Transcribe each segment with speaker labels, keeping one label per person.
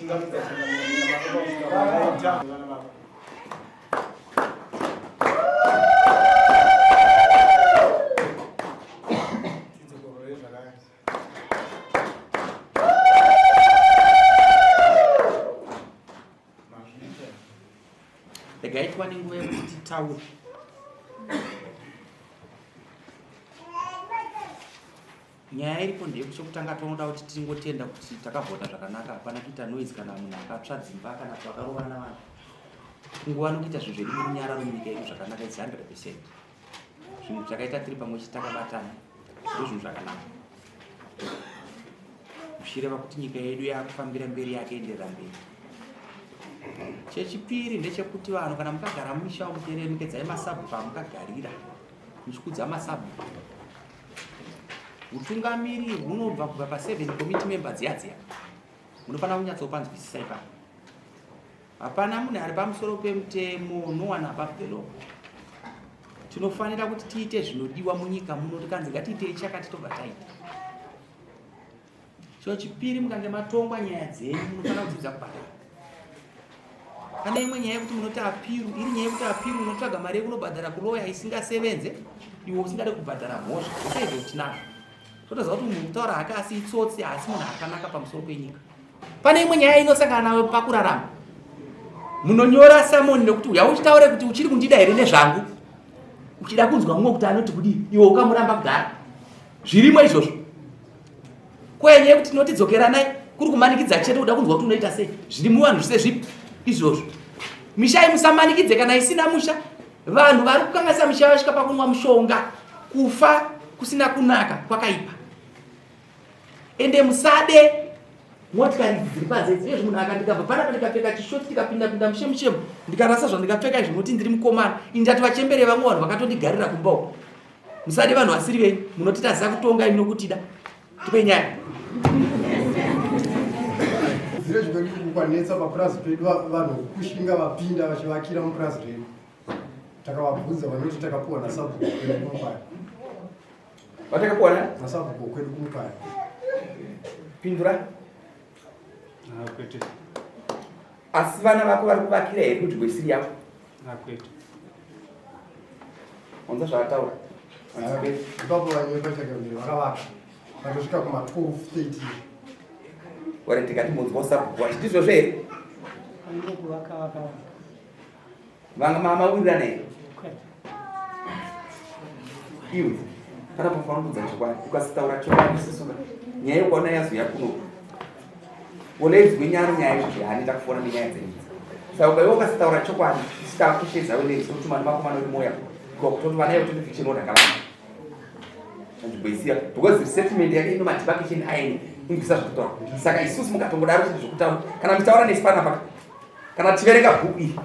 Speaker 1: Kuchingamidza changamire Nyamaropa kusvika kwavaita vana vavo. Tidzokorore zvakare. Mazviita.
Speaker 2: Regai tiwane nguva yekuti titaure. Nyaya iripo ndeyekuti chokutanga tinoda kuti tingotenda kuti takavhota zvakanaka, hapana kuita noise kana munhu akatsva dzimba kana kuti vakarovana navanhu. Kunguva nokuita zvinhu zvedu murunyararo munyika yedu zvakanaka it's 100%. Zvinhu takaita tiri pamwe chete takabatana ndozvinhu zvakanaka. Zvichireva kuti nyika yedu yakufambira mberi yakuenderera mberi. Chechipiri ndechekuti vanhu kana mukagara mumisha mucheremekedzai masabhuku amukagarira muchikudza masabhuku. Hutungamiri hunobva kubva pa 7 committee member dziya dziya. Munofanira kunyatsopanzwisisa ipapo. Hapana munhu ari pamusoro pemutemo, no one above the law. Tinofanira kuti tiite zvinodiwa munyika muno, tikanzi ngatiitei chakati tobva taita. Chechipiri, mukange matongwa nyaya dzenyu munofanira kudzidza kubhadhara. Pane imwe nyaya yekuti munoti apiru, iri nyaya yekuti apiru unotsvaga mari yekunobhadhara kuloya isingasevenze, iwe usingade kubhadhara mhosva. Zvese izvo tinazvo. Totoziva kuti munhu kutaura hake asi itsotsi, haasi munhu akanaka pamusoro penyika. Pane imwe nyaya inosangana nawe pakurarama. Munonyora samoni nekuti uya uchitaure kuti uchiri kundida here nezvangu. Uchida kunzwa mumwe kuti anoti kudii, iwe ukamuramba kudhara. Zvirimo izvozvo. Kwenye yekuti tinoti dzokeranai kuri kumanikidza chete kuda kunzwa kuti unoita sei. Zviri muvanhu zvise zvipi izvozvo. Misha iyi musamanikidze kana isina musha. Vanhu vari kukanganisa misha vasvika pakunwa mushonga. Kufa kusina kunaka kwakaipa. Ende musade motikari idzi dziri panze idzi. Izvi munhu akandikabva panapa ndikapfeka chishoti tikapinda pinda mushe mushe ndikarasa zvandikapfeka izvi moti ndiri mukomana. Ini ndati vachembere vamwe vanhu vakatondigarira kumba uko. Musade vanhu vasiri venyu, munotitadzisa kutonga imi nokutida. Tipe nyaya.
Speaker 3: Zire zvikwedu kukwanetsa papurazi pedu vanhu kushinga vapinda vachivakira mupurazi redu. Takavabvunza vanoti takapuwa nasabhuku kwedu kumupaya.
Speaker 2: Vatakapuwa na?
Speaker 3: Nasabhuku kwedu kumupaya.
Speaker 2: Pindura.
Speaker 4: Ah, kwete.
Speaker 2: Asi vana vako vari kuvakira here kunzvimbo isiri yako?
Speaker 4: Ah, kwete.
Speaker 2: Wanza zvaataura.
Speaker 3: Ipapo vanyepa chakamire vakavaka vatosvika kuma 12 13.
Speaker 2: Ore tikati munzwa usabhuku wacho ndizvozvo here? Vanga mamawirirana here? Iwe pana pafanira kuudza chokwadi ukasitaura chokwadi sisuka nyaya yekuona yazouya kuno oledzwe nyaro nyaya izvozvo yaaneta kufona nenyaya dzenyu saka ukaiwe ukasitaura chokwadi sitakushedza welezi totuma nemakomana wedu moya kutoti vana yekuti fiction order kavana nzvimbo isiya because resettlement yake ino mademarcation aine inobvisa zvekutaura saka isusu mukatongodaro chete zvekutaura kana muchitaura nesu panapa kana tichiverenga bhuku iri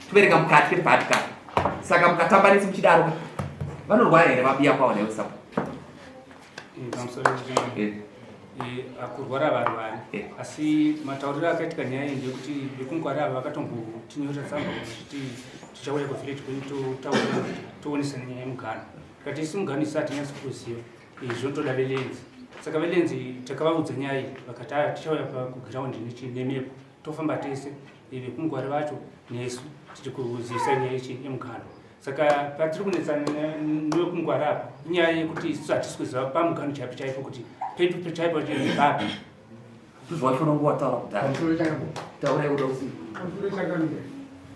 Speaker 2: toverenga mukati kwete pahatikati saka mukatamba nesu muchidaro vanorwara here vabiya kwavo naiwe sapo
Speaker 4: Pamusoro eh. Eh, akurwara varwari eh. asi matauriro akaitika nyaya iyi ndeyekuti vekungwari ava vakatombotinyorera tsamba vachiti tichauya kuvillage kwenyu totaura toonesana nyaya yemugano tikati isu mugano isu hatinyatsi kuziva zvinotoda velenzi saka velenzi takavaudza nyaya iyi vakati aya tichauya kugiraundi nemepo tofamba tese vekungwari vacho nesu tichikuzivisa nyaya yemugano saka patiri kunetsana newekungwara apa inyaya yekuti isu hatisi kuziva pamugano chaipo chaipo kuti pedu chaipo papi.
Speaker 2: Ndozvawaifana kunge wataura kudhara. Taura iwe uda kuziva.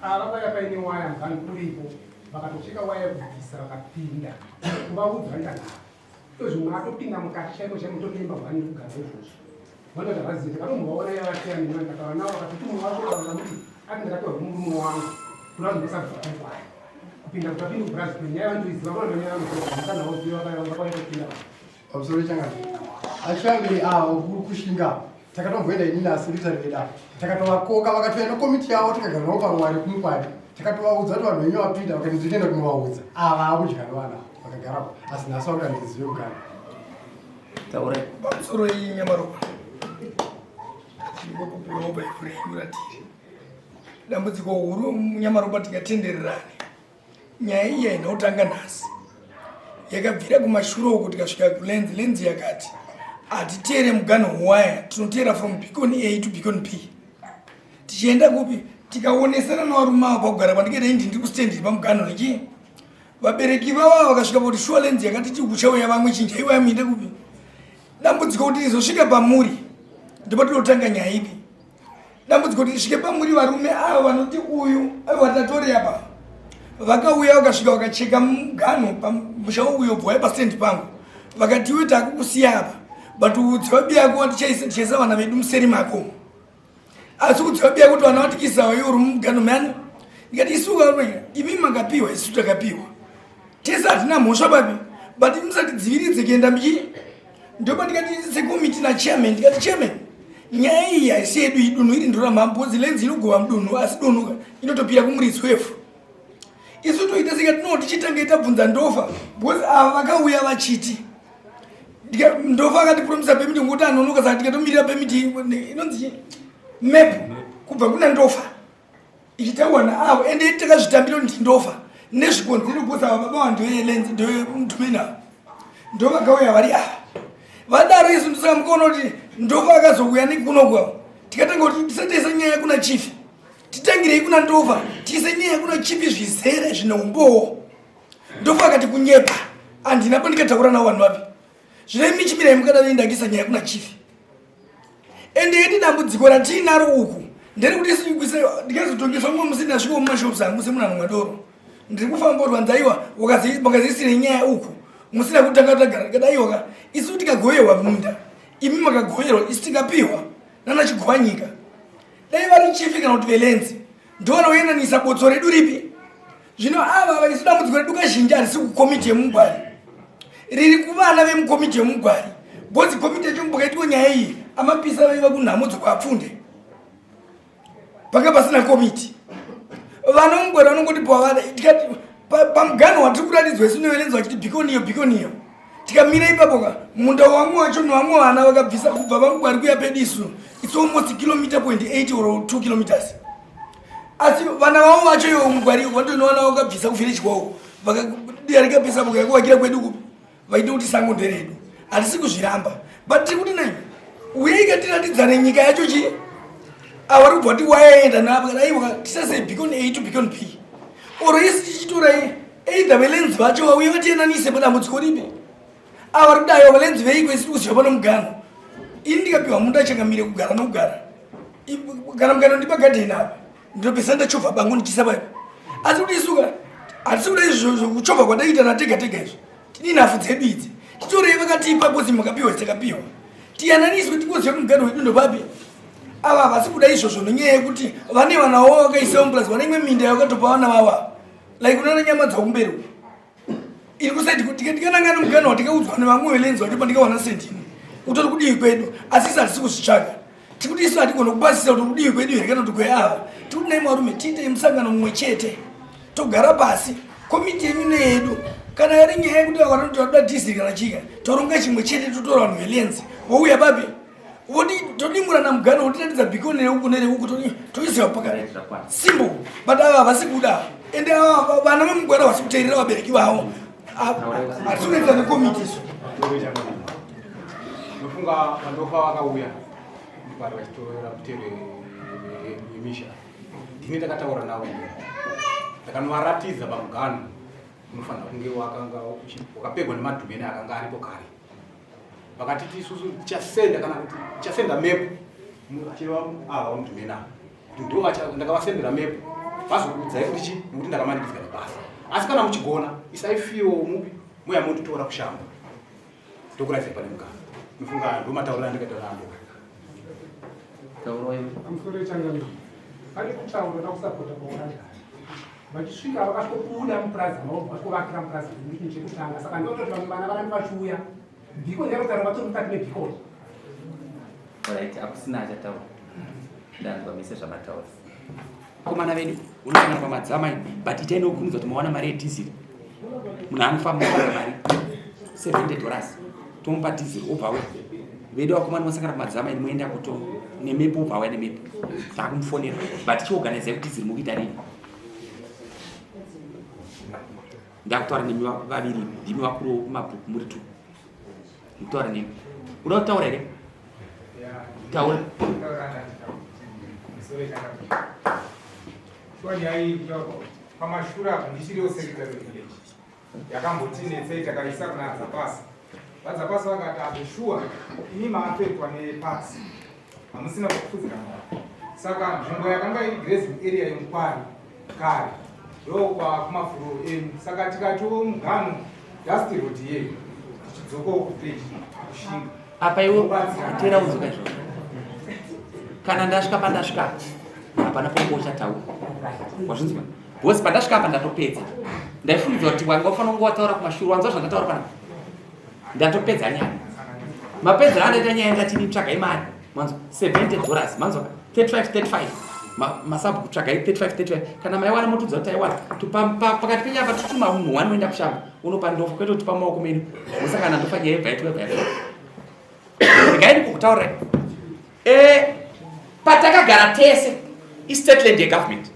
Speaker 1: Ava paya paine waya mugano uripo vakatosvika waya kubvisa vakapinda kuvaudza vaita nharo Izvo atopinda mukati chaimo chaimo totoimba hwani kugara izvozvo. Vanoti havazivi takatombovaona yavateya mina ndakataura navo vakatoti mumwe wacho vakamuti ati ndakatorwa murume wangu purazi ndosabva kwayo. Kupinda kuti apinde kupurazi kwenyu nyaya vanotoiziva vana nyaya vanotoziva kana voziva vakauya kupinda vanhu.
Speaker 3: Pamusoro changani. Achangani avo kushinga takatomboenda inini asi nditarireda takatovakoka vakatouya nekomiti yavo tikagara navo pamwari kumukwari takatovaudza kuti vanhu venyu vapinda vakati ndinoenda kunovaudza ava akudyana vana vakagarapo asi nhasi vakuti handizive kugara
Speaker 2: taurai
Speaker 5: pamusoro iyi nyamaropa ndikokupurawo paifuremu ratiri dambudziko huru nyamaropa tingatendererane Nyaya iyi haina kutanga nhasi, yakabvira kumashure uko tikasvika kulenzi. Lenzi yakati hatiteere muganho waya, tinoteera from beacon A to beacon B. Tichienda kupi? Tikaonesana nevarume ava pakugara kwandikaita indi ndiri kustendi pamuganho nechii. Vabereki vava vakasvika pakuti shuwa lenzi yakatiti kuchauya vamwe chinja iwaya muinde kupi? Dambudziko kuti rizosvika pamuri ndipo tinotanga nyaya ipi? Dambudziko kuti risvike pamuri varume ava vanoti uyu aiwa tatori apa vakauya vakasvika vakacheka muganho pamusha uyo bva waya pastendi pangu vakati iwe takukusiya apa but udziva biyako tichaisa vana vedu museri mako asi kudziva biya kuti vana vatikisawa iwe uri mugano mani ndikati isu varume imi makapiwa isu takapiwa tese hatina mhosva babi but musatidziviridze kuenda mchi ndopa ndikati sekomiti nachairman ndikati chairman nyaya iyi haisi yedu idunhu iri ndoramambo zilenzi inogova mudunhu asi dunhu inotopira kumuridzi wevhu isu toita seka tino tichitange tabvunza ndofa because ava vakauya vachiti ndofa akatipromisa pemiti ngokuti anonoka saka tikatomirira pemiti inonzi map kubva kuna ndofa ichitaurwa naavo ende takazvitambira kuti ndofa nezvikonzero because ava baba vandoyelenzi ndoyemudhumena ndovakauya vari ava vadaro isu ndisaka mukaona kuti ndofa akazouya nekunokwa tikatanga kuti tisataisa nyaya kuna chifi titangirei kuna ndova tiise nyaya kuna chipi zvizere zvine umbowo ndova akati kunyepa handina pandikataura navo vanhu vapi zvino imi chimirai mukadaro indangisa nyaya kuna chifi ende yeti dambudziko ratiinaro uku nderekuti ndikazotongeswa mumwe musi ndasvika mumashops angu semunhu anomwa doro ndiri kufamba kuti vanzaiwa wakazoisire nyaya uku musina kutanga tagara ndikadaiwa ka isu tikagoverwa munda imi makagoverwa isu tikapiwa nana chigwanyika dai vari chifi kana kuti velenzi ndovanoenanisa botso redu ripi zvino ava vaisu dambudziko redu kazhinji harisi kukomiti yemugwari riri kuvana vemukomiti yemugwari bhozi komiti yacho mbokaitwa nyaya iyi amapisa vaiva kunhamo dzokwapfunde panga pasina komiti vana mugwari vanongoti pavada tikati pamuganho watiri kuratidzwa isu nevelenzi vachiti bhikoniyo bhikoniyo tikamira ipapo ka munda wamwe wacho nevamwe vana vakabvisa kubva vamugwari kuya pedu isu its almost kilometer point 8 or 2 kilometers asi vana vavo vacho ivo mugwari vatonowana vakabvisa kuvillage kwavo vakadarika pesa vakakuvakira kwedu kupi vaite kuti sango nderedu hatisi kuzviramba but tiri kuti nai uyei katiratidzane nyika yacho chii ava ri kubva kuti waenda napa kana aiwa tisasei beacon a to beacon b or isi tichitorai either velenzi vacho vauye vatienanise padambudziko ripi ava ri kudaiwa velenzi veiko isi tikuziva pano mugano ini ndikapiwa munda changamire kugara nokugara kana mugano ndipa gadheni apa ndinopesa ndachovha bango ndichisa paipa asi kuti isuka hatisi kuda izvo zvekuchovha kwataita natega tega izvo tine nhafu dzedu idzi titorei vakatipa kozi makapiwa takapiwa tiyananiswe tikoziva kuti mugano wedu ndopapi ava havasi kuda izvozvo nenyaya yekuti vane vana vavo vakaisawo mupurazi vane imwe minda yakatopa vana vavo like unoona nyama dzakumberi uku iri kusaidi tikanangana mugano watikaudzwa nevamwe velenzi vacho pandikawana sendini utori kudivi kwedu asi isi hatisi kuzvitsvaga tikuti isu hatigona kupasisa kuti kudivi kwedu here kana kuti kweava tikuti nai mwarume tiitei musangano mumwe chete togara pasi komiti yenyu neyedu kana yari nyaya yekuti vakanoti vakuda dhiziri kana chika toronga chimwe chete totora vanhu velenzi vouya papi voti todimurana mugano votiratidza bhikoni reuku nereuku toiziva pakati simple but ava havasi kuda ende ava vana vemugwara havasi kuteerera vabereki vavo hatisi kuenza nekomiti isu
Speaker 1: ndofunga vandofa vakauya vari vachitora mutero yemisha ndini ndakataura navo ndakanovaratidza pamuganho unofanira kunge wakanga wakapegwa nemadhumene akanga aripo kare vakatiti isusu tichasenda kana kuti tichasenda mepu achireva ava vamudhumene ava kuti ndo ndakavasendera mepu vazokuudzai kuti chi nekuti ndakamanikidzwa nebasa asi kana muchigona isai fiwo mupi muya monditora kushamba ndokuratidza pane mukana nofunga ndomataurira andikaita naambo
Speaker 6: Pamusoro
Speaker 1: yechangamire pane kutaura ndakusapota kwauranda vachisvika vakasvikobuda mupurazi mavo vasvikovakira mupurazi chinhu chekutanga saka ndototi vamwe vana varambe vachiuya bhikoni yakutaura vatori mukati mebhikoni
Speaker 2: Alright, akusina achataura ndanzwa mese zvamataura komana vedu unosangana pamadzamai but itai nokukurumidza kuti mawana mari yedhiziri munhu anofamba mobara mari 70 dollars tomupa dhiziri obva we vedu vakomana masangana pamadzamai moenda kuto nemepo obva auya nemepo takumufonera but chiorganizai kuti dhiziri mukuita rini ndakutaura nemi vaviri ndimi vakuru kumabhuku muri tu ndikutaura nemi uda kutaura here taura.
Speaker 6: Shuwa nyaya iyi kutaurwa pamashure apo ndichiriwo secretary village yakambotinetsei takaisa kuna Dzapasi. VaDzapasi vakati apo shuwa imi maafektwa nepasi hamusina kufudzira mwana, saka nzvimbo yakanga iri grazing area yemukwari kare ndokwakumafuro enyu, saka tikatiwo mugano dust road yeyo tichidzokawo kuvillage kushinga.
Speaker 2: Apa iwe tera unzoka izvozvo. Kana ndasvika pandasvika, hapana pombo uchataura. Wazvinzwa? Because pandasvika apa ndatopedza. Ndaifungidzwa kuti wanga ufanira kunge wataura kumashure. Wanzwa zvandataura panapa? Ndatopedza nyaya. Mapedzero andaita nyaya ndatini tsvagai mari. Manzwa? $70. Manzwa? 35 35. Masabhuku tsvagai 35 35. Kana maiwana motudza kuti taiwana. Pakati penyaya patutuma munhu wani unoenda kushamba. Unopa ndofa kwete kuti pamaoko menyu. Musangana ndofa nyaya yebva yaitwa yebva yaitwa. Regai ndikukutaurirai. Patakagara tese istate land yegovernment.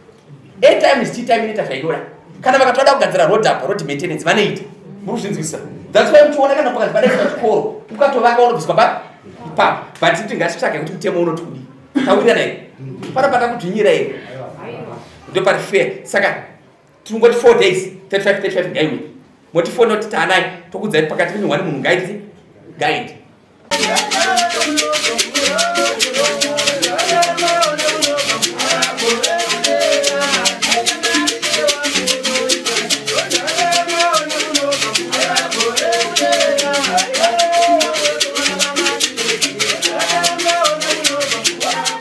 Speaker 2: Airtime is tea time inoita zvainoda. Kana vakatoda kugadzira road apa, road maintenance vanoita. Muri kuzvinzwisisa? That's why muchiona kana pakanzi padaiswa chikoro, ukatovaka unobviswa pa ipapo. But titi ngatitsvage kuti mutemo unoti kudii. Tawirirana here? Pana patakudzvinyira here? Ndo pari fair. Saka tingoti 4 days, 35 35 ngaiwe. Moti 4 noti taanai, tokudzai pakati penyu one munhu ngaiti guide.